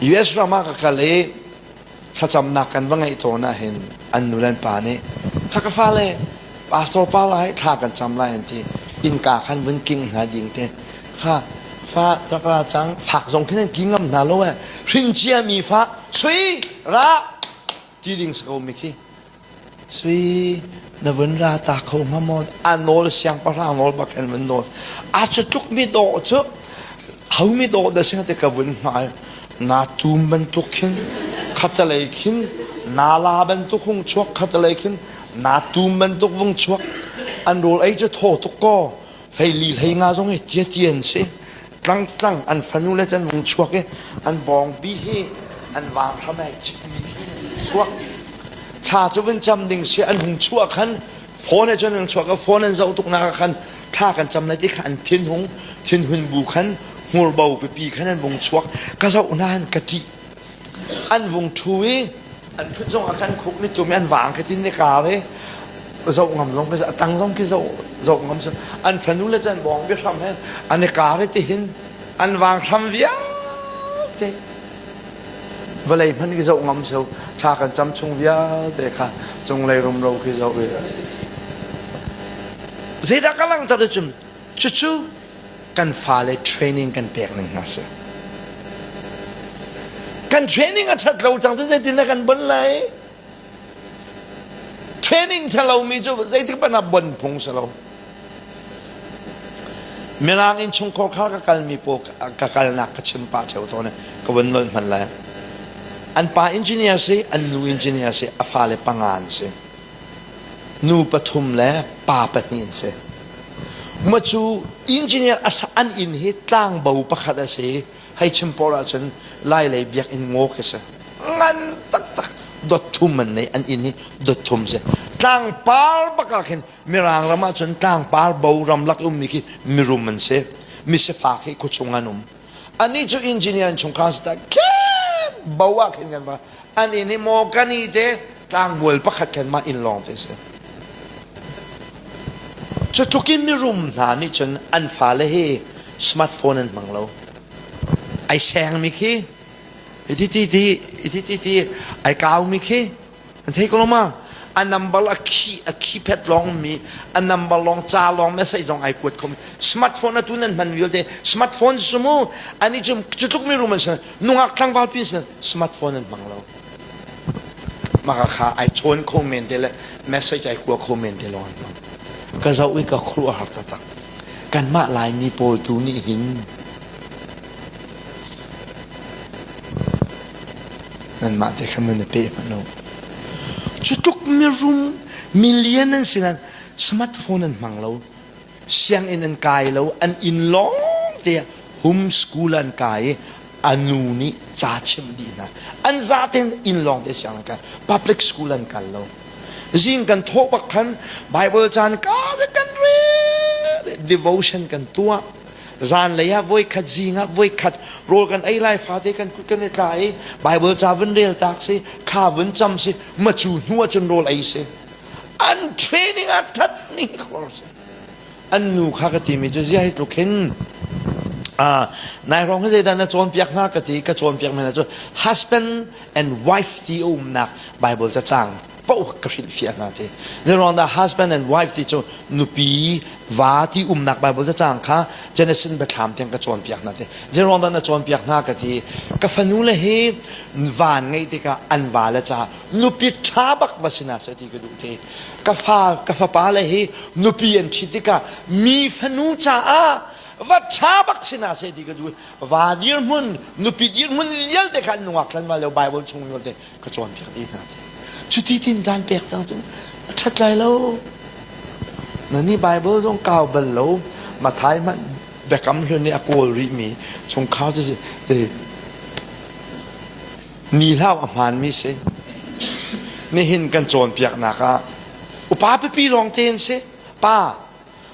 US ram ah ka kal i thlacamnak kan va ngeih tawn ahhin an nu le an pa nih kha ka fale pastor pa lai thla kan cam lai an ti innka khan vun king hna ding te kha fa rak ra cang fak zong khin an king ngam hna lo eh hrin cia mi fa sui ra ti ding si ko mi khi Sui, na vun ra ta kho hnga maw? A nawl siangpahrang nawl bak khan vun nawl. A cu tluk mi dawh cu ho mi dawh dah si te ka vun hmai. Na tum bantuk khin khatalei khin na la bantuk hung chuak khatalei khin na tum bantuk vung chuak. An rawl ei cu thaw tuk kaw hlei li hlei nga zong hi tia tian si. Tlangtlang an fanu le can vung chuak i an bawngbi hi an vang hram ai chikmi khi chuak thla cu vun cam ding si an hung chuah khan phone he cun an chuak i phone an zoh tuk nak khan thla kan cam lai ti kha an thinhung thinhun bu khan hmurbo pipi khan an vung chuak ka zoh na han ka ṭih an vung ṭhu i an ṭhut zong ah khan khuk ni tum i an vang khi tin ni kar i zoh ngam zong khi a tang zong khi zoh zoh ngam si an fanu le cun bawng biahram he an i kar i tihin an vang hram vialte vawlei hmanh khi zoh ngam seo thla kan cam chung vialte kha cunglei rumro khi zoh i zeidah ka langhter cun cucu kan fale training kan pek ning hna si. Kan training a ṭhat lo cang cu zeitin dah kan bon lai? Training ṭha lomi cu zeitik hmanh ah bon phung si lo. Mirang innchungkhar kha ka kalmi pawl ka kalnak ka chim pah ṭheo tawn i ka vun nolh hman lai. An pa engineer si, an nu engineer si, a fale panga an si. Nu pathum le pa pahnih an si. Ma cu engineer an inn hi tlangbo pakhat a si. Hei chim pawl ahcun Lailei biakinn ngaw khi si. Ngan taktak dot thum an nei an inn hi dot thum si. Tlangpar bak ah khin Mirang ram ahcun tlangpar bo ramlak ummi khi mirum an si. Misifak hi khuachung an um. Anih cu engineer an chungkhar si ta khen bo ah khin kan va an inn hi maw kan i te tlangmual pakhat khan mah inn lawng te si. Cu tluk in mirum hna nih cun an fale hi smartphone an hmang lo. Ai sengmi khi iti ti ti iti ti ti ai kaumi khi An thei ko lo ma? A number a khi a keypad lawng mi a number lawng ca lawng message zong ai kuat kho mi smartphone atu nan hman vialte smartphone su mu ani cu cutluk mi rum an si nungak tlangval pi sin smartphone an hmang lo maka kha ai chawn kho men te le message ai kua kho men te lawng an hmang ka zoh i ka khuruah har taktak kanmah Laimi pawl tu nih hin Nanmah te khan na pe hmanh lo. Cu tluk mirum million an si nain smartphone an hmang lo. Sianginn an kai lo, an inn lawng te ah home school an kai i a nu nih ca chimh dih hna. An zaten inn lawng te sianginn an kai. Public school an kal lo. Zing kan thawh bak khan Bible caan ka kan rel devotion kan tuah. Zanlei ah voikhat zing ah voikhat rawl kan ei lai fate kan kut kan i tla i Bible ca vun rel tak si thla vun cam si macu hnu ah cun rawl ei si an training ah that ning khor si an nu kha ka timi cu zia hi tluk hin nai rong hi zeidah na cawnpiak hna ka ti ka cawnpiak mi hna cu husband and wife ti a umnak Bible cacang paoh ka hrilhfiah hna ti zeiruang dah husband and wife ti cu nupi va ti umnak Bible cacang kha Genesis biathlam tiang ka cawnpiak hna ti zeiruang dah na cawnpiak hna ka ti ka fanu le hi van ngeih tikah an va le caah nupi ṭha bak va si hna seh ti ka duh ti ka fa ka fapa le hi nupi an ṭhit tikah mi fanu caah va ṭha bak si hna seh ti ka duh va dirhmun nupi dirhmun vialte kha an nungak thlan ma lio Bible chung vialte ka cawnpiak dih hna ti cuti tin caan pek cang cun a ṭhat lai lo na nih Bible zong kau bal lo Mathai hmanh biakam hlun nih a kawl rihmi chungkhar cu ni hlau a hmaanmi si nihin kan cawnpiaknak ah upa pipi lawng te an si pa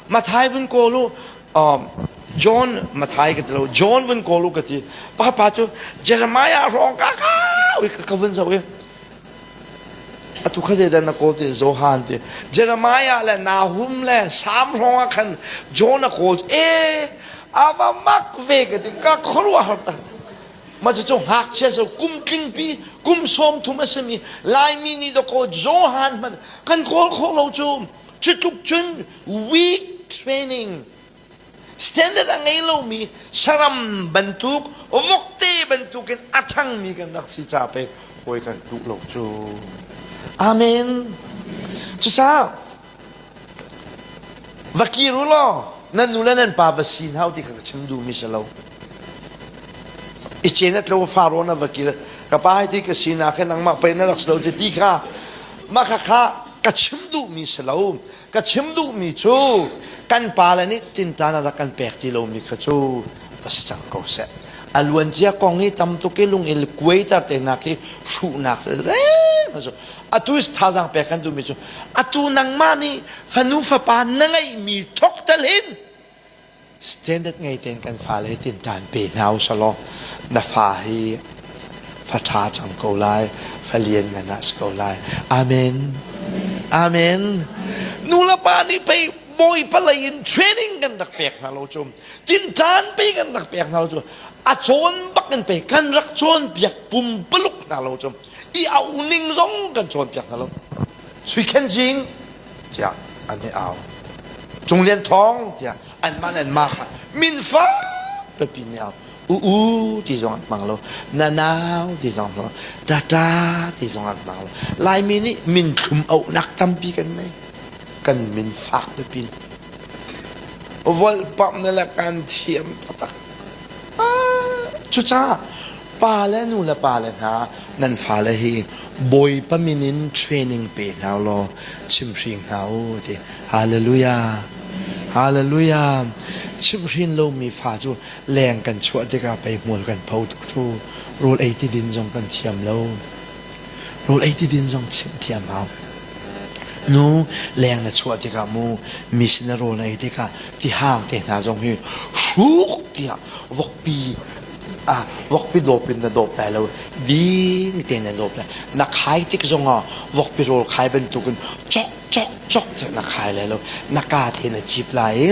Mathai vun kawl u John Mathai ka ti lo John vun kawl u ka ti papa cu Jeremiah hrawng ka ka ka vun zoh i atu kha zeidah na kawl ti Johan ti Jeremiah le Nahum le Sam hrawng ah khan John a kawl e ava mak ve ka ti ka khuaruah har ta. Mah cucu ngakchia so kum tlingpi kum 30 a simi Laimi nih dawkaw Johan hmanh kan kawl khawh lo cu. Cu tluk cun weak training standard a ngei lomi saram bantuk vokte bantukin a ṭhangmi kan rak si ca pek hawi kan duh lo cu. Amen. Cucaah va kir u law nan nu le nan pa va sin hau ti kha ka chim duhmi si lo. I cen a tlo faro na va kir ka pa hi ti ka sinak he nangmah pei na rak si lo ti ti kha mah kha kha ka chim duhmi si lo. Ka chim duhmi cu kan pale nih tinṭan a rak kan pek ti lomi kha cu va si cang ko seh. A luancia kong hi tam tuk i lung i kuaiter te nak hi hruhnak zeihmanh atu thazaang pek kan duhmi cu atu nangmah nih fanu fapa na ngeihmi thok tal hin Standard ngei tein kan fale hi tinṭan pe hna u selaw na fa hi fa ṭha cang ko lai, fa lian ngan ah si ko lai. Amen. Amen. Nu le pa nih pei Bawipa lei in training kan rak pek hna lo cu, tinṭan pei kan rak pek hna lo cu, a cawn bak in pei kan rak cawnpiak pumpaluk hna lo cu, i auh ning zong kan cawnpiak hna lo. Sui Khen Jing tiah an i au. Cung Lian Thawng tiah anmah le anmah kha min fak pipi nih au. U u ti zong an hmang lo. Na nau ti zong an hmang lo. Tata ti zong an hmang lo. Laimi nih min thlum auhnak tampi kan nei. Kan min fak pipi. Volhpamh na le kan thiam taktak. Cucaah pa le nu le pa le hna nan fale hi Bawipa min in training pe hna law chimhring hna u ti. Hallelujah. Hallelujah. Chimhrin lomi fa cu leng kan chuah tikah pei hmual kan pho tuk thu. Rawl ei ti din zong kan thiam lo. Rawl ei ti din zong chimh thiam hau. Nu leng na chuah tikah mu mi sin na rawl na ei tikah tihang te hna zong hi hruk tiah vokpi ah vokpi dawp in na dawp lai lo ding tein na dawp lai na khai tik zongah vokpi rawl khai bantukin chok chok chok te na khai lai lo na ka te na cip lai i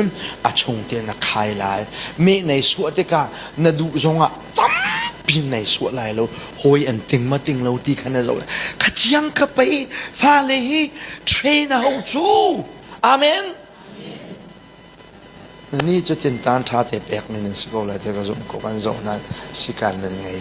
a chung te na khai lai meh nei suah tikah na duh zongah tampi nei suah lai lo hawi an ting ma ting lo ti kha na zoh lai kha chiang kha pei fale hi train a ho cu amen Ni cu tintan ṭha te pekmi nan si ko lai ti ka zumh ko kan zoh hna sikan nan ngei.